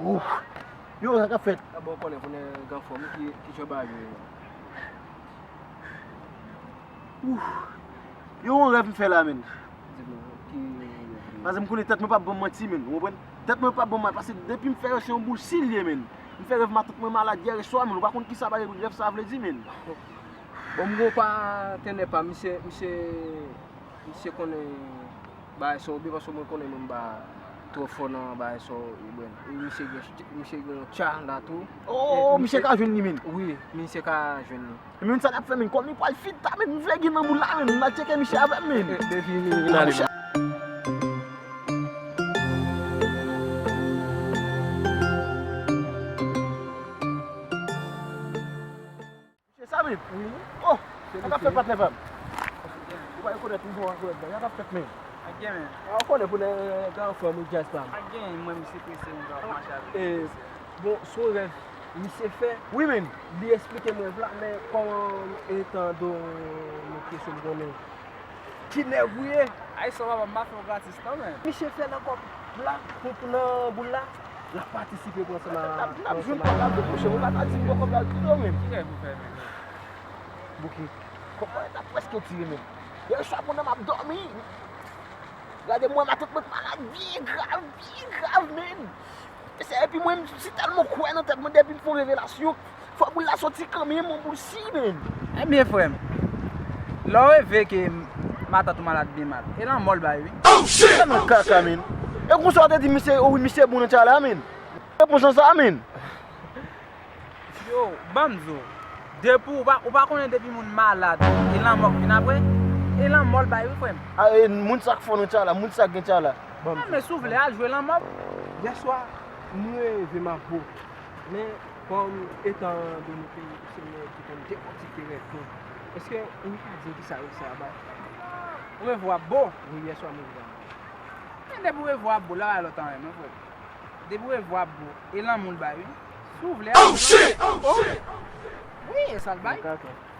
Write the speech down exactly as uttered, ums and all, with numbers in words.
Ouf. Yo, sa k ap fèt? Aba w konnen, konnen gran frè m, ki, ki jan bagay yo ye? Ouf. Yo, yon rèv m fè la, menn. Di m, ki rèv? Paske m konnen tèt mwen p ap ban m manti, menn. Ou konprann? Tèt mwen p ap ban m manti, paske depi m fè rèv, se yon boul si l ye, menn. M fè rèv matant mwen malad yè swa, menn. Ou pa konn kisa bagay rèv sa vle di, menn. Bon, m gon patnè pa m, misye, misye, misye konnen bagay sa yo byen, paske mwen konnen mwen m pa twò fò nan bagay sa yo, e byen. E misye gen, misye gen yon tya la tou. Oh, misye ka jwenn li, menn. Wi, misye ka jwenn li. E menn, sa n ap fè, menn, kòm li pral fit ta, menn, m vle gen nan boul la, menn, m al tcheke misye avè m, menn. E, depi li, li ale. Mesye sa, menn? Wi. Oh, sa k ap fèt, patnè pa m? Ou pa rekonèt m, bon, rekonèt, sa k ap fèt, menn? Ak gen, menn. A, ou konnen pou nèg gran frè m, wi, djaz pa m. Ak gen, mwen, misye prese, mwen pa mache avè l. E, bon, se yon rèv misye fè. Wi, menn. Li eksplike m rèv la, men kòm etan do nou kesyon m konnen ki nèg ou ye. Ay, sa papa, m pa fè w gratis non, menn. Misye fè nan kòb la, pou, pou nan boul la, l ap patisipe pou ansanm a. N ap, n ap jwenn kòb la tou, monchè, ou pa ta di m bò kòb la tou non, menn. Ki rèv ou fè, menn? Bouki, kòb la ta prèske tire, menn. Yè swa pandan m ap dòmi, gade m wè matant mwen malad byen grav, byen grav, menn. Mesye, epi mwen, m si tèlman kwè nan tèt mwen, depi m fè yon revelasyon, fò boul la soti kanmenm, yon boul si, menn. Ebyen, frè m, lè w reve ke matant ou malad byen mal, e lanmò l bay, wi. Tèlman kaka, menn. E konsa w te di misye, o wi, misye bon nan tya la, menn. Repons lan sa, menn. Yo, ban m di w, depi w pa, ou pa konnen depi moun malad, e lanmò k vin apre, e lanmò l bay, wi, frè m. A, e moun sa k fò nan tya la, moun sa k gen tya la. Ban m di w. A, men si w vle, al jwe lanmò. Yèswa, m reve m ap bo. Men, kòm etan de nou peyi, se mwen ki konn dekòtike rèv nou. Èske ou ka di m kisa rèv sa a bay? Ou reve w ap bo? Wi, yèswa, m reve m ap bo. Men depi w reve w ap bo, la bay lòt anyen, non, frè. Depi w reve w ap bo, e lanmou l bay, wi. Si w vle, oh, shit! Oh, shit! Wi, e sa l bay. Ok, ok.